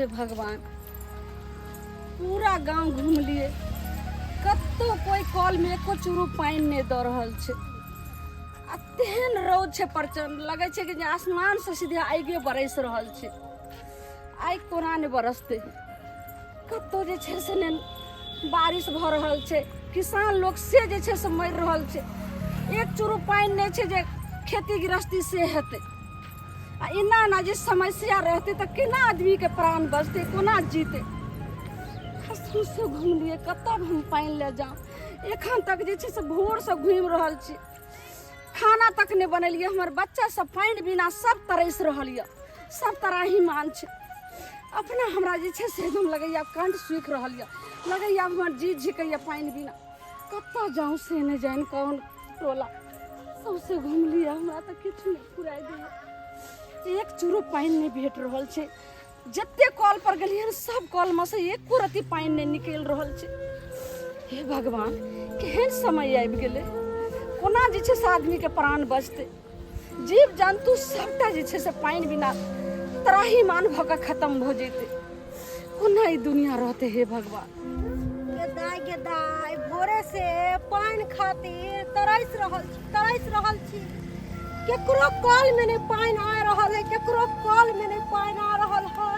हे भगवान, पूरा गांव घुमलिए, कतौ कोई कल में एको चूरू पानि नहि दऽ रहल छै। आ तेहन रौद छै प्रचंड, लगै छै कि जे आसमान से सीधे आगिए बरसि रहल छै। आगि कोना नहि बरसतै? कतौ जे छै से नहि बारिश भऽ रहल छै। किसान लोक से जे छै से मरि रहल छै। एक चूरू पानि नहि छै जे खेती गृहस्थी से हेतै। आ एना एना जे समस्या रहतै तऽ केना आदमीके प्राण बचतै, कोना जीतै? सौंसे घुमलियै, कतऽ हम पानि लए जाउ? एखन तक जे छै से भोरसँ घुमि रहल छी, खाना तक नहि बनेलियै। हमर बच्चा सब पानि बिना सब तरसि रहल यऽ, सब तराहीमान छै। अपना हमरा जे छै से एकदम लगैया कंठ सूखि रहल यऽ, लगैया हमर जी झिकैया पानि बिना। कतऽ जाउ से नहि जानि कोन टोला, सौंसे घुमलियै, हमरा तऽ किछु नहि फुराइ दैया। एक चूरो पानि नहि भेट रहल छै। जते कल पर गेलियै हन, सब कलमे से एको रत्ती पानि नहि निकलि रहल छै। हे भगवान, केहन समय आबि गेलै? कोना जे छै से आदमीके प्राण बचतै? जीव जन्तु सबटा जे छै से पानि बिना त्राहीमान भऽ कऽ खतम भऽ जेतै। कोना ई दुनिया रहतै? हे भगवान। गे दाइ, गे दाइ, भोरे से पानि खातिर तरसि रहल छी, तरसि रहल छी। केकरो कल में नहि पानि आ रहल है, केकरो कल में नहि पानि आ रहल है।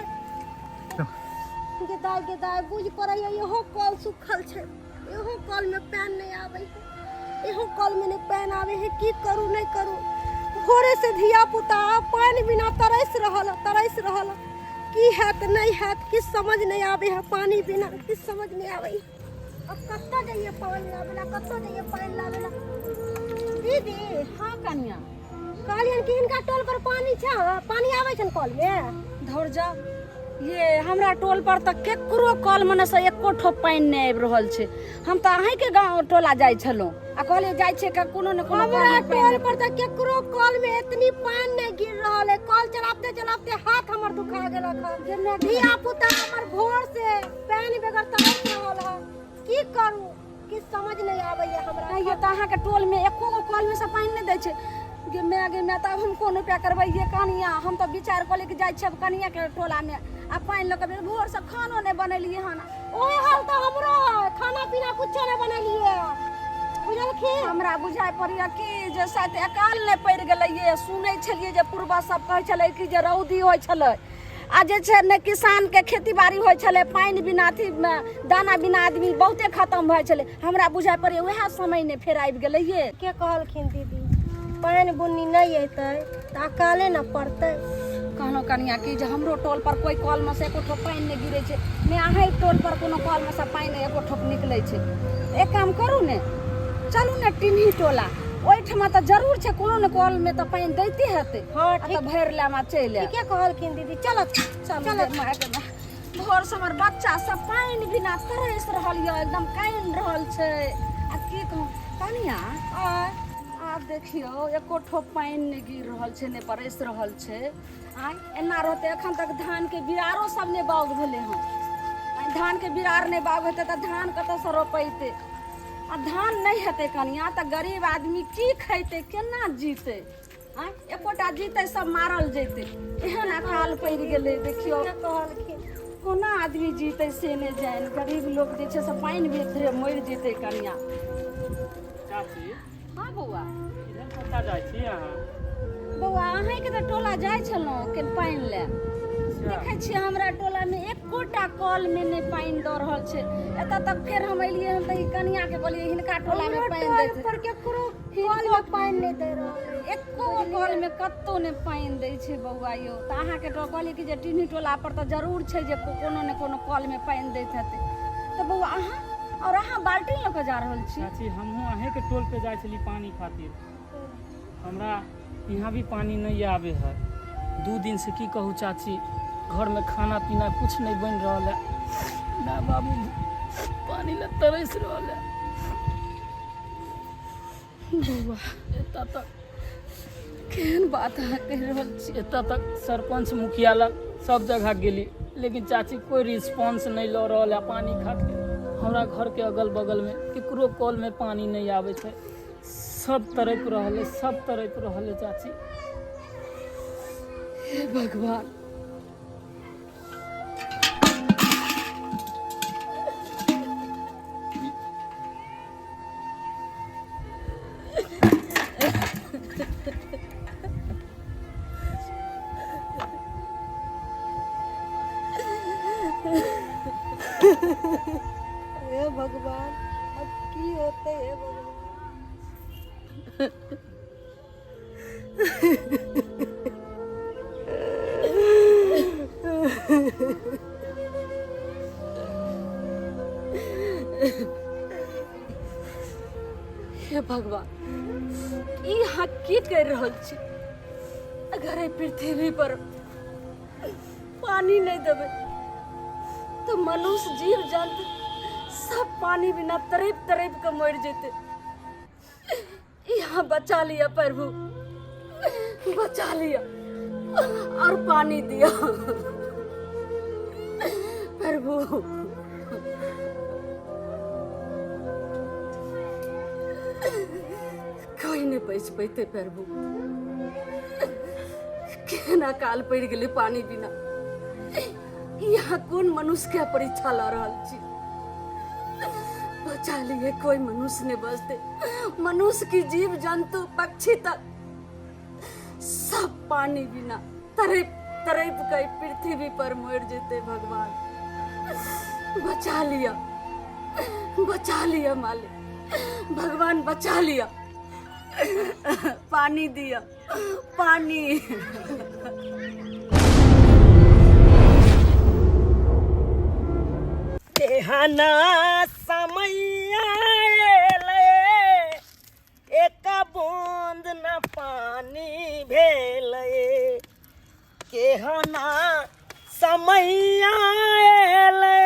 गे दाइ, गे दाइ, बुझि पड़ैया इहो कल सुखल छै, इहो कल में पानि नहि आबै है, इहो कल में नहि पानि आबै है। की करू, नहि करू? भोरे से धिया पुता पानि बिना तरसि रहल है, तरसि रहल है। की हैत, नहि हैत, किछु समझ नहि आबै है। पानि बिना किछु समझ नहि आबै है। अब कतऽ जइए पानि लाबै ला? कतऽ जइए पानि लाबै ला? दीदी। हाँ कनिया। कहलियनि कि हिनका टोल पर पानि छै? पानि आबै छनि कल मे? धौर जाओ, ये हमरा टोल पर तऽ केकरो कल मने से एको ठोप पानि नहि आबि रहल छै। हम तऽ अहींके गाँव टोला जाइ छलहुँ आ कहलियै जाइ छियै कोनो ने कोनो हमरा कलमे पानि। टोल पर तऽ केकरो कल में एतनी पानि नहि गिर रहल है। कल चलाबते चलाबते हाथ हमर दुखा गेलक हन। धिया पुता हमर भोर से पानि बगैर तरस रहल है। की करू, किछु समझ नहि आबैया हमरा। कहियो तऽ अहाँके टोल में एको गो कल में से पानि नहि दै छै। गे माय, गे माय, तब हम कोन उपाय करबै ये कनिया? हम तऽ विचार कऽ के जाइ छियै कनिया के टोला में आ पानि लऽ कऽ। भोर से खानो नहि बनेलियै हन। ओहे हाल तऽ हमरो है, खाना पीना कुछो नहि बनेलियै, बुझलखिन? हमरा बुझाइ पड़ैया कि जे शायद अकाल नहि पड़ि गेलै। ये सुनै छलियै जे पूर्वज सब कहै छलै कि जे रौदी होइ छलै आ जे छै ने किसानके खेती बाड़ी होइ छलै, पानि बिना अथी दाना बिना आदमी बहुते खतम भऽ छलै। हमरा बुझाइ पड़ैया उएह समय ने फेर आबि गेलै ये। के कहलखिन दीदी, पानि बुन्नी नहि अयतै तऽ अकाले ने पड़तै। कहलहुँ कनिया कि जे हमरो टोल पर कोइ कलमे से एको ठोप पानि नहि गिरै छै, ने अहीँके टोल पर कोनो कलमे से पानि एको ठोप निकलै छै। एक काम करू ने, चलू ने टिन्ही टोला, ओहिठमा तऽ जरूर छै कोनो ने कलमे तऽ पानि दैते हेतै। हाँ। आ ठीक। तऽ भरि लेम आ चलि आयब। ठीके कहलखिन दीदी, चलो। चलू। चलो। मायके माय, भोर से हमर बच्चा सब पानि बिना तरसि रहल यऽ, एकदम कानि रहल छै। आ की कहूँ कनिया, आब देखियौ एको ठोप पानि नहि गिर रहल छै, नहि बरसि रहल छै। आँय, एना रहतै? एखन तक धानके बिरारो सब नहि बाउग भेलै हँ। आँय, धानके बिरार नहि बाउग हेतै तऽ धान कतऽसँ रोपेतै? आ धान नहि हेतै कनिया तऽ गरीब आदमी की खैतै, केना जीतै? आँय, एकोटा जीतै? सब मारल जेतै। एहन अकाल पड़ि गेलै, देखियौ। ठीके कहलखिन। कोना आदमी जीतै से नहि जानि। गरीब लोक जे छै से पानि भीतरे मरि जेतै कनिया। चाची। हाँ बौआ। इधर कतऽ जाइ छी अहाँ? बौआ, अहीँके तऽ टोला जाइ छलहुँ के पानि लए। देखै छियै हमरा टोलामे एकोटा कलमे नहि पानि दऽ रहल छै। एतऽ तक फेर हम एलियै हन तऽ ई कनियाके कहलियै हिनका टोलामे हमरो पानि टोल दैत। पर केकरो कल में पानि नहि दे रहल है। एको गो कलमे कतहु नहि पानि दै छै बौआ यौ। तऽ अहाँके तो कहलियै कि जे टिन्ही टोला पर तऽ जरूर छै जे कोनो ने कोनो कलमे पानि दैत हेतै। तऽ बौआ, अहाँ आओर अहाँ बाल्टीन लऽ कऽ जा रहल छी? चाची, हमहूँ अहीँके टोल पे जाइ छली पानी खातिर। हमरा यहाँ भी पानी नहीं आवे है 2 दिन से। की कहू चाची, घर में खाना पीना कुछ नहीं बन रहा है। माय बाबू पानी ला तरस रहा है। बौआ, एतऽ तक केहन बात अहाँ कहि रहल छी? एतऽ तक सरपंच मुखिया लग सब जगह गेली, लेकिन चाची कोई रिस्पॉन्स नहीं लऽ रहल है पानी खातिर। हमरा घर के अगल बगल में केकरो कल में पानी नहीं आबै छै। सब तड़पि रहल है, सब तड़पि रहल है चाची। हे भगवान। हे भगवान, अब की होतै? हे भगवान। हे भगवान, ई अहाँ की करि रहल छी? अगर एहि पृथ्वी पर पानी नहि देबै तऽ मनुष्य, जीव जन्तु सब पानी बिना तड़पि तड़पि कऽ मरि जेतै। यहाँ बचा लिअ प्रभु, बचा लिअ और पानी दिअ प्रभु। कोई नहीं बच पैते प्रभु। केना काल पड़ि गेलै पानी बिना। यहाँ कोन मनुष्य के परीक्षा लऽ रहल छी? बचा लिए, कोई मनुष्य नहीं बचते। मनुष्य की जीव जंतु पक्षी तक सब पानी बिना तड़प तड़प के पृथ्वी पर मर जेते। भगवान, बचा लिया, बचा लिया मालिक। भगवान, बचा लिया, पानी दिया, पानी। तेहना समय एलै, एक बूंद न पानी भेलै। केहना समय एलै,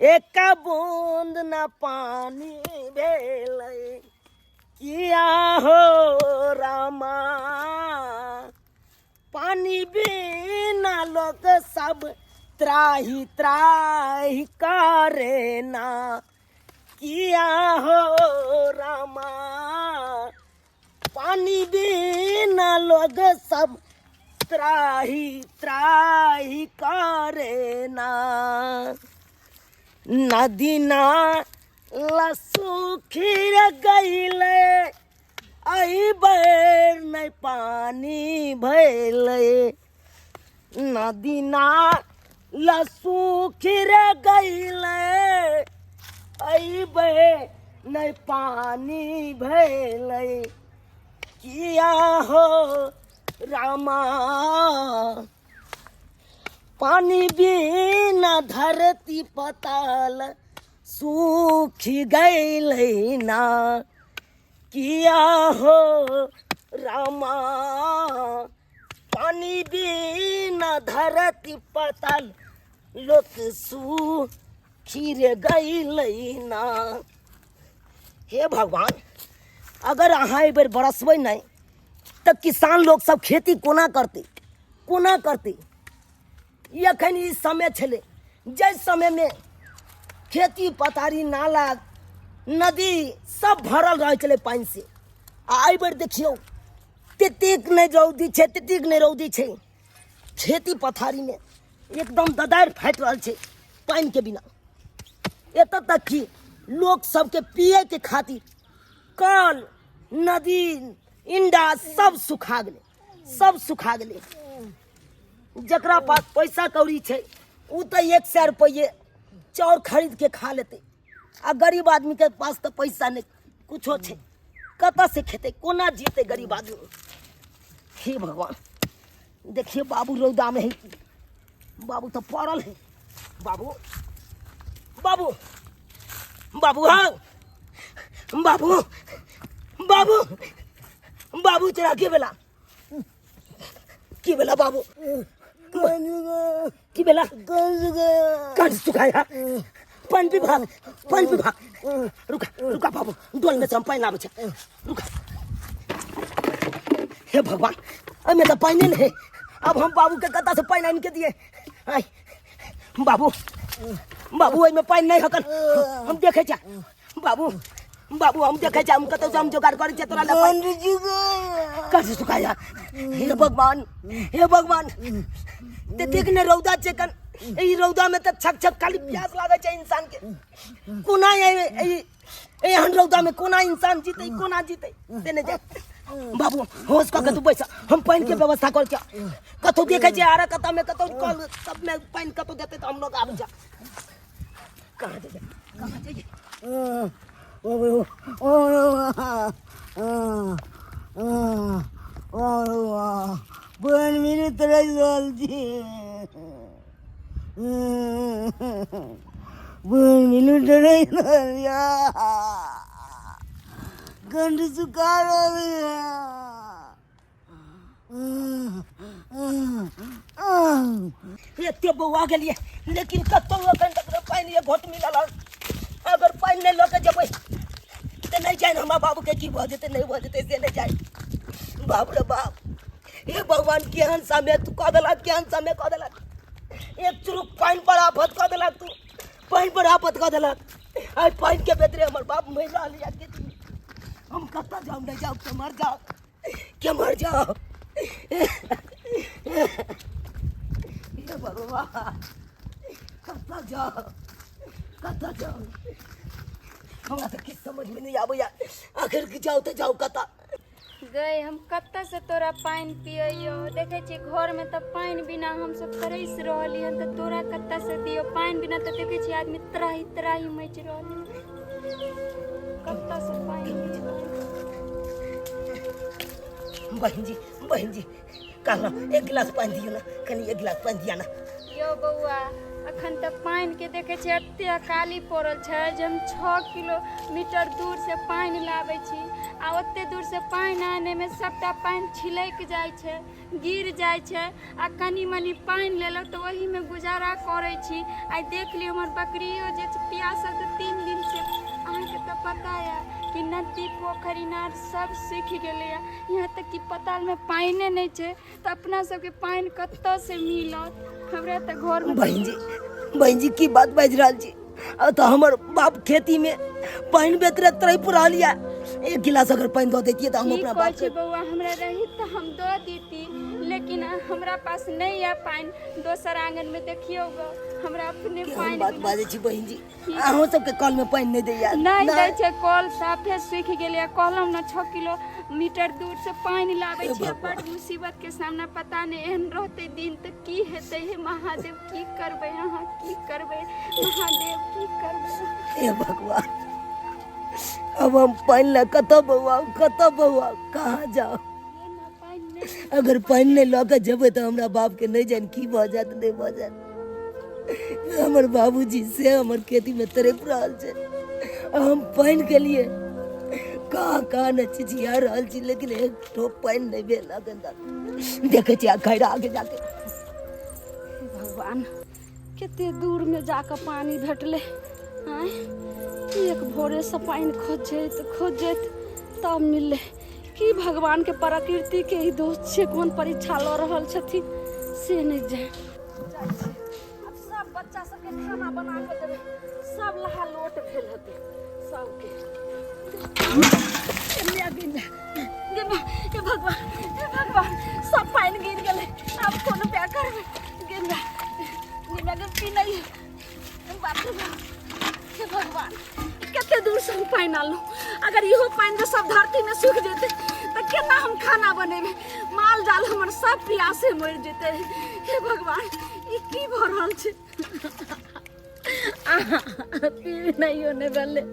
एक बूंद न पानी भेलै। किया हो रामा, पानी बिना लोग सब त्राही त्राही करे ना। किया हो रामा, पानी बिना लोग सब त्राही त्राही करे ना। नदी नाला सुखी गईले, एहि बेर नहि पानी भेलै। नदी नाला सुखी रे गईले, एहि बेर नहि पानी भेलै। किया हो रामा, पानी बिना धरती पताल सूखी गईलै ना। किया हो रामा, पानी बिना धरती पताल लोक सूखी रे गईलै ना। हे भगवान, अगर अहाँ एहि बेर बरसबै नहि तऽ किसान लोक सब खेती कोना करतै, कोना करतै? ई एखन ई समय छलै जाहि समयमे खेती पथारी, नाला, नदी सब भरल रहै छलै पानिसँ। आ एहि बेर देखियौ, ततेक नहि रौदी छै, ततेक नहि रौदी छै, खेती पथारीमे एकदम ददारि फाटि रहल छै पानिके बिना। एतऽ तक कि लोक सबके पियैके खातिर कल, नदी, इंडा सब सुखा गेलै, सब सुखा गेलै। जकरा पास पैसा कौड़ी छै ओ तऽ 100 रुपैए चाउर खरीद के खा लेतै, आ गरीब आदमीके पास तऽ पैसा नहि कुछो छै, कतऽ से खेतै, कोना जीतै गरीब आदमी? हे भगवान, देखिए बाबू रौदामे है, बाबू तऽ पड़ल है। बाबू, बाबू, बाबू, हाँ बाबू, बाबू, बाबू, तोरा की भेला? की भेला बाबू? की भेला? कंठ सुखाया। पानि पीबा, पानि पीबा। रुका, रुका बाबू, डोल में से हम पानि लाबै छै, रुका। हे भगवान, एहिमे तऽ पानि नहि है। अब हम बाबू के कतऽ से पानि आनि के दिए? आय बाबू, बाबू, एहिमे पानि नहि हकन। हम देखै छै बाबू, बाबू, हम देखै छै, हम कतौ से हम जोगाड़ करै छियै तोरा लए पानि। कस सुखाया। हे भगवान, हे भगवान, ततेक ने रौदा छै कन, एहि रौदा में तऽ छक छक खाली प्यास लागै छै इंसान के। कोना एहन रौदा में कोना इंसान जीतै, कोना जीतै से नहि जाय। बाबू, होश कऽ के तू बैस, हम पानि के व्यवस्था कर के कतौ देखै छियै। आर कतऽ में कतौ कल सब में पानि कतौ देतै तऽ हम लोग आबै छै। कहाँ जाइए, कहाँ जाइए? बहन मिली तरस रहल छी, बहन मिलू तरस रहल या, कंठ सुखा रहल। एते बौआ गेलियै, लेकिन कतौ एखन तक पानि एक घोट मिलल हन। अगर पानि नहि लऽ के जेबै तऽ नहि जानि हमरा बाबूके की भऽ जेतै, नहि भऽ जेतै से नहि जानि। बाप रे बाप, हे भगवान, केहन समय तू कऽ देलक, केहन समय कऽ देलक। एक चुरुक पानि पर आफत कऽ देलक तू, पानि पर आफत कऽ देलक। आइ पानिके बेतरे हमर बाप मरि रहल यऽ खेतमे। हम कतऽ जाउ, नहि जाउ, केम्हर जाउ, केम्हर जाउ? हे भगवान, कतऽ जाउ, कतऽ जाउ? हमरा तऽ किछु समझमे नहि आबैया, आखिर कि जाउ तऽ जाउ कतऽ? गै, हम कतऽसँ तोरा पानि पियैयौ? देखै छी घरमे तऽ पानि बिना हमसभ तरसि रहली हन, तऽ तोरा कतऽसँ दियौ पानि बिना? तऽ देखै छी आदमी त्राहि त्राहि मचि रहल हन, कतऽसँ पानि दियौ? बहिन जी, बहिन जी, कहलहुँ एक गिलास पानि दियौ ने, कनि एक गिलास पानि दिअ ने। यौ बौआ, अखन तऽ पानिके देखै छियै एते अकाली पड़ल छै जे हम 6 किलोमीटर दूरसँ पानि लाबै छी, आ ओते दूरसँ पानि आनैमे सभटा पानि छिलकि जाइ छै, गिर जाइ छै, आ कनि मनि पानि लेलहुँ तऽ ओहीमे गुजारा करै छी। आइ देख लियौ, हमर बकरियो जे छै प्यासल तऽ 3 दिनसँ। अहाँके तऽ पता यऽ कि नदी पोखरि इनार सब सूखि गेलैए, यहाँ तक कि पतालमे पानिए नहि छै, तऽ अपना सबके पानि कतऽसँ मिलत? हमरा तऽ घरमे। बहिन जी, बहिन जी, की बात बाजि रहल छी? आ तऽ हमर बाप खेतीमे पानि बेतरे तड़पि रहल यऽ, एक गिलास अगर पानि दऽ दैतियै तऽ हम की अपना कहै बाप छी बौआ, हमरा रही तऽ हम दऽ देती, लेकिन हमरा पास नहि यऽ पानि। दोसर आंगनमे देखियौ ग, हमरा अपने केहन पानि बात बिना बाजै छी बहिन जी? अहूँ सबके कलमे पानि नहि दैया? नहि दै छै, कल साफे सूखि गेलै। कहलहुँ ने, 6 किलोमीटर दूरसँ पानि लाबै हे छियै। भगवान। बड मुसीबत के सामना। पता नहि एहन रहतै दिन तऽ की हेतै। हे महादेव, की करबै अहाँ, की करबै महादेव, की करबै? हे भगवान, अब हम पानि लए कतऽ बौआ, कतऽ बौआ, कहाँ जाउ? ये ना पानि नहि। अगर पानि नहि लऽ कऽ जेबै तऽ हमरा बापके नहि जानि की भऽ जायत, नहि भऽ जायत। हमर बाबूजी से हमर खेतीमे तड़पि रहल छै, आ हम पानिके लिए कहाँ कहाँ ने चिचिया रहल छी, लेकिन एक ठोप पानि नहि भेल अखन तक। देखै छी आ खैरा आगे जाके। हे भगवान, कते दूरमे जाकऽ पानि भेटलै। आँय, एक भोरेसँ पानि खोजैत खोजैत तब मिललै। की भगवानके प्रकृतिके ई दोष छै? कोन परीक्षा लऽ रहल छथिन से नहि जानि। जाइ छी आब, सब बच्चा सबके खाना बना कऽ देबै, सब लहा लोट भेल हेतै सबके। हे भगवान, हे भगवान, सब पानि गिर गेलै, आब कोन उपाय करबै? गेंदा गेंदा के पी नहीं। बाप रे बाप, हे भगवान, कते दूर से हम पानि आनलहुँ। अगर इहो पानि जे सब धरतीमे सूखि जेतै तऽ केना हम खाना बनेबै? माल जाल हमर सब प्यासे मरि जेतै। हे भगवान, ई की भऽ रहल छै? आहा, पीनाइयो नहि भेलै।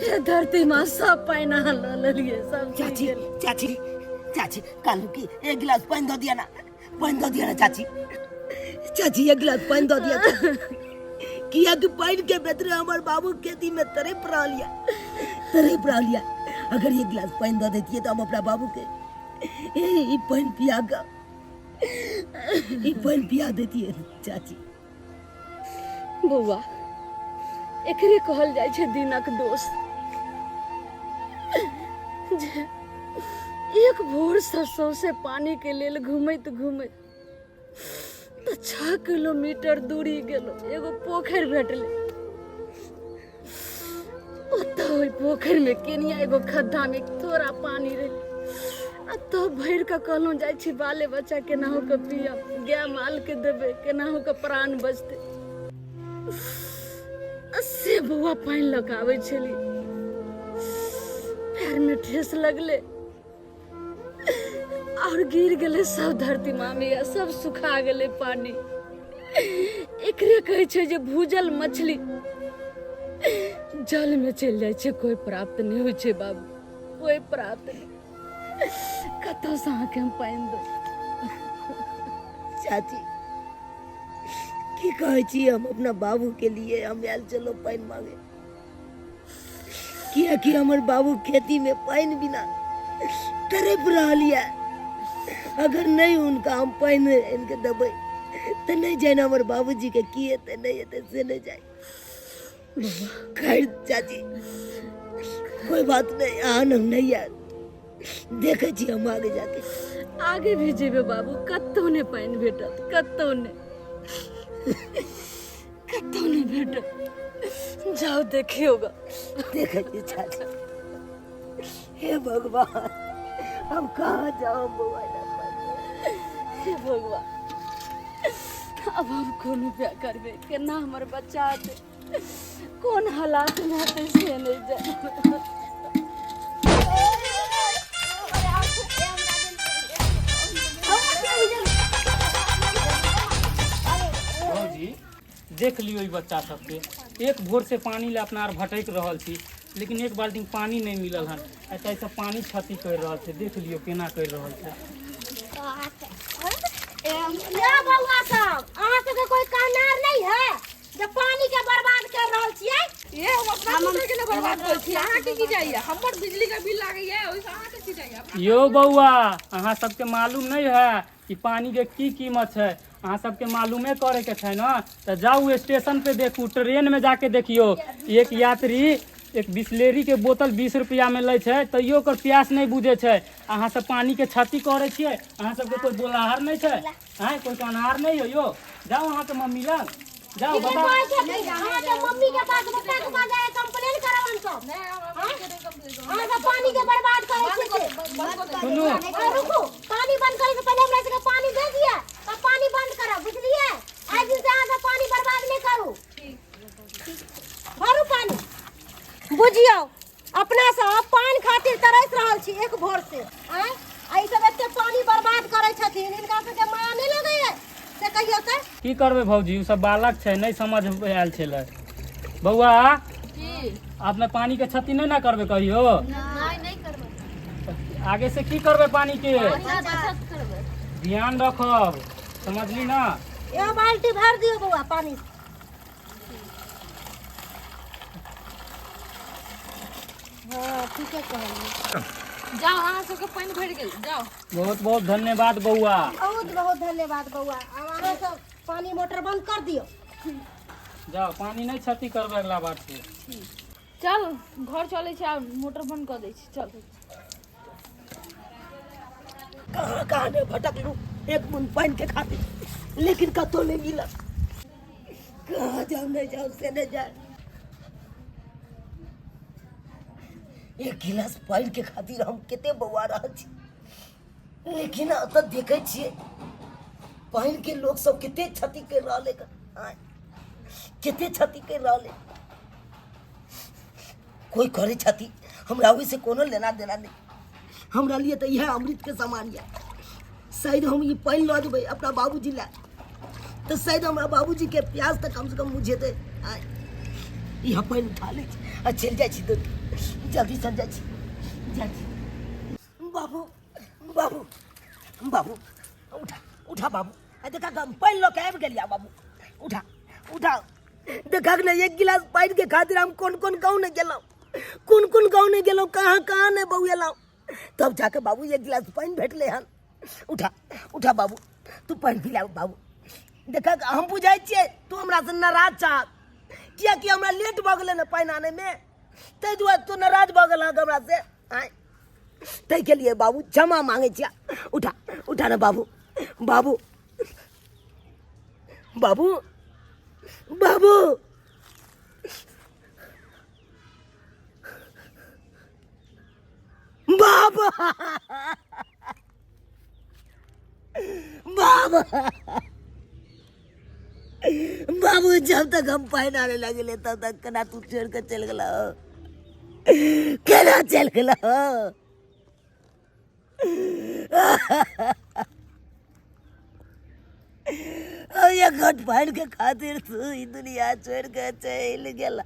हे धरती माँ, सब पानि अहाँ लऽ लेलियै, सब सूखि चाची गेल। चाची, चाची, कहलहुँ कि एक गिलास पानि दऽ दिअ ने, पानि दऽ दिअ ने चाची। चाची, एक गिलास पानि दऽ दिअ चाची। किया कि पानि के बेतरे हमर बाबू खेती में तड़प रहल यऽ, तड़प रहल यऽ। अगर एक गिलास पानि दऽ दैतियै तऽ हम अपना बाबू के ई पानि पिया कऽ, ई पानि पिया दैतियै चाची। बौआ, एकरे कहल जाइ छै दिनक दोष, जे एक भोरसँ सौंसे पानिके लेल घुमैत घुमैत तऽ 6 किलोमीटर दूरी गेलहुँ, एगो पोखरि भेटलै ओतऽ। ओहि पोखरिमे केनिया एगो खद्धामे थोड़ा पानि रहै, आ तब भरि कऽ कहलहुँ, जाइ छी बाले बच्चा केनाहु कऽ पियब, गाय मालके देबै, केनाहु कऽ प्राण बचतै। आ से बौआ, पानि लऽ कऽ आबै छली, पैरमे ठेस लगलै और गिर गेलै सब धरती मामी, आ सब सुखा गेलै पानी। एकरे कहै छै जे भूजल मछली जल में चलि जाइ छै, कोई प्राप्त नहि होइ छै बाबू, कोई प्राप्त नहि। कतऽसँ अहाँके हम पानि दू? चाची, की कहै छी, हम अपना बाबू के लिए हम आयल चलो पानि मांगे, कियाकि हमर बाबू खेती में पानि बिना तड़प रहल यऽ। अगर नहीं उनका हम पानि आनि के देबै तऽ नहीं जानि हमर बाबूजी के की हेतै नहीं हेतै से नहीं जानि। खैर चाची, कोई बात नहीं, अहाँ हम नहीं आयल, देखै छी हम आगे जाके। आगे भी जेबै बाबू, कतहु नहि पानि भेटत, कतहु नहि, कतहु नहि भेटत। जाउ देखियौ ग। देखै छी चाची। हे भगवान, हम कहाँ जाऊँ बौआ? हे भगवान, अब हम कोन उपाय करबै? केना हमर बच्चा हेतै, कोन हालात में हेतै से नहि जानि। भौजी, देख लियौ ई बच्चा सबके, एक भोर से पानी ले अपना आर भटकि रहल छी, लेकिन एक बाल्टी पानी नहि मिलल हन। एतऽ सब पानी क्षति करि रहल छै, देख लियौ केना करि रहल छै। ये बौआ सब, अहाँ सबके कोई कहनार नहीं है जे पानी के बर्बाद कर रहल छियै? ये हम अपना दूसरे के लिए बर्बाद करै छी, अहाँके की जाइए? हमर बिजली के बिल लागैया, ओहिसँ अहाँके की जाइए? यौ बौआ, अहाँ सबके मालूम नहि है कि पानी के की कीमत छै? अहाँ सबके मालूमे करे के छै ने, तऽ जाउ स्टेशन पे देखू, ट्रेन में जाके देखियौ, एक यात्री एक बिसलेरी के बोतल 20 रुपया में लै छै, तैयो ओकर प्यास नहि बुझै छै। अहाँ सब पानी के क्षति करै छियै, अहाँ सबके कोई बोलाहर नहि छै? आँय, कोई कहनहार नहि हो? यौ जाउ अहाँके मम्मी लग जाउ, बताउ। कहै छथिन अहाँके मम्मी के पास, बच्चा के पास जाके कंप्लेन करब हम सब। अहाँ सब पानी के बर्बाद करै छियै से। सुनू। आ, रुकू, पानी बंद करे से पहले हमरा सबके पानी दे दिअ तब पानी बंद करब, बुझलियै? आइ दिन से अहाँ सब पानी बर्बाद नहि करू। भरू पानी। बुझियौ, अपना सब पानि खातिर तरस रहल छी एक भोर से, आँय, आ ई सब एते पानी बर्बाद करै छथिन, हिनका सबके माया नहि लगैया से कहियौ तऽ? की करबै भौजी, ओ सब बालक छै, नहि समझ आयल छलै। बौआ, अपने पानी के क्षति नहि ने करबै कहियो? नहि, नहि करबै। आगे से की करबै? पानी के बचत करबै, ध्यान रखब, समझली ना? एगो बाल्टी भर दियौ बौआ पानी। हाँ, ठीके कहलियै। जाउ, अहाँ सबके पानि भरि गेल, जाउ। बहुत बहुत धन्यवाद बौआ। बहुत बहुत धन्यवाद बौआ। आब अहाँ सब पानी मोटर बंद कर दियौ। जाओ, पानी नहि क्षति करबै अगला बार से। चल, घर चलै छै, आब मोटर बंद कऽ दै छी, चल। कहाँ कहाँ ने भटकलू एक बूंद पानि के खातिर, लेकिन कतौ नहीं मिलल। कहाँ जाऊ नहीं जाऊ से नहीं जाए, एक गिलास पानि के खातिर हम कते बौआ रहल छी। लेकिन एतऽ देखै छियै पानि के लोक सब कते क्षति कर रहल है, आँय, कते क्षति कर रहल है। कोई करे क्षति, हमरा ओहिसँ कोनो लेना देना नहीं। हमरा लिए तऽ इएह अमृत के समान यऽ। शायद हम ई पानि लऽ जेबै अपना बाबूजी लए, तऽ शायद हमरा बाबूजी के प्यास तऽ कमसँ कम बुझेतै। आँय, इएह पानि उठा लै छी आ चलि जाइ छी दौड़ के, जल्दी चलि जाइ छी, जाइ छी। बाबू, बाबू, बाबू, उठा, उठा बाबू, आ देखा हम पानि लऽ के आबि गेलिया बाबू, उठा, उठा। देखा ने, एक गिलास पानि के खातिर हम कोन कोन गाँव नहि गेलहुँ, कोन कोन गाँव नहि गेलहुँ, कहाँ कहाँ नहि बौएलहुँ, तब जाके बाबू एक गिलास पानि भेटलै हन। उठा, उठा बाबू, तू पानि पिला बाबू। देखा, हम बुझाइ छियै तू हमरासँ नाराज छह, कियाकि हमरा लेट भऽ गेलै ने पानि आनैमे, ताहि दुआरे तू नाराज भऽ गेल हँ हमरासँ। आँय, ताहिके लिए बाबू क्षमा मांगै छियै। उठा, उठा ने बाबू, बाबू, बाबू, बाबू, बाबा, बाबा, बाबू, जब तक हम पानि आने लगले तब तक केना तू छोड़ के चलि गेलह, केना चलि गेलह? एक घट पानि के खातिर तू ई दुनिया छोड़ि के चलि गेला।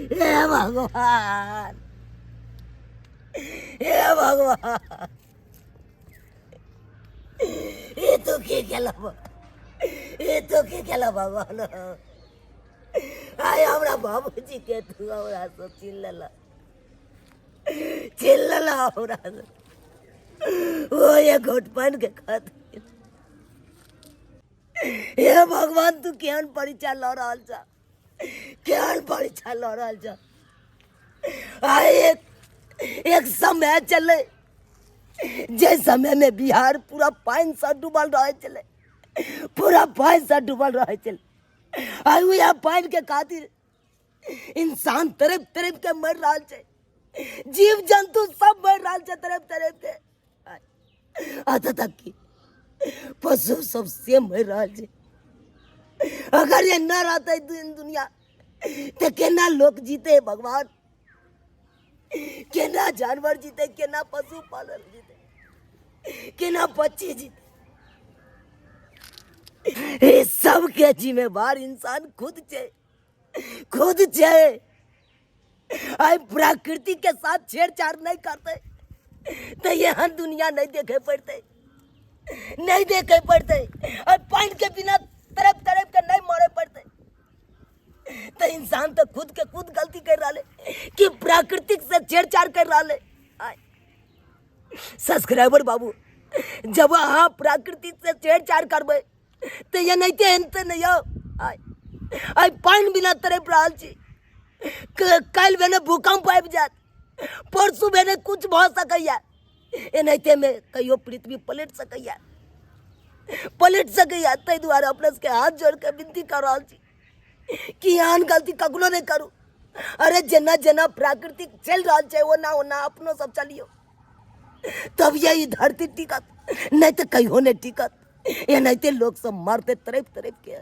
हे भगवान, हे भगवान, ई तू की केला? ई तू की केला भगवान? आय हमरा बाबूजी के तू हमरा से छीन लेला, छीन लेला हमरा से ओ एक घोट पानि के खातिर। हे भगवान, तू केहन परीक्षा लऽ रहल छ, केहन परीक्षा लऽ रहल छ? आय एक एक समय चले जे समय में बिहार पूरा पानि से डूबल रहै छलै, पूरा पानि से डूबल रहै छलै। आइ उएह पानि के खातिर इंसान तड़प तड़प के मरि रहल छै, जीव जंतु सब मरि रहल छै तड़प तड़प के, अतः तक कि पशु सब से मरि रहल छै। अगर ये न रहतै दुनिया तऽ केना लोक जीते भगवान? केना जानवर जीते? केना पशु पालन जीते? केना पक्षी जीते? ये सबके जिम्मेवार इंसान खुद छै, खुद छै। आइ प्रकृति के साथ छेड़छाड़ नहीं करते तो एहन दुनिया नहीं देखे पड़ते, नहीं देखे पड़ते। और पानी के बिना तड़प तड़प के नहीं मरे पड़ते। तो इंसान तो खुद के खुद गलती कर रहा है कि प्राकृतिक से छेड़छाड़ कर रहा है। सब्सक्राइबर बाबू, जब अहाँ प्राकृतिक से छेड़छाड़ करबै तो ये नहीं ते नहीं हो। आइ पानि बिना तड़प रहल छी। काल्हि भेने भूकंप आबि जायत, परसू भेने कुछ भऽ सकैया, एनाहिते में कहियो पृथ्वी पलटि सकैया, पलटि सकैया। ताहि दुआरे अपना सबके हाथ जोड़ि कऽ विनती कऽ रहल छी कि एहन गलती कखनो नहि करू। अरे जेना जेना प्राकृतिक चलि रहल छै ओना ओना अपनो सब चलियौ, तब यही धरती टिकत, नहि तऽ कहियो नहि टिकत। एनाहिते लोक सब मरते तड़पि तड़पि के,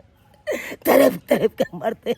तड़पि तड़पि के मरते।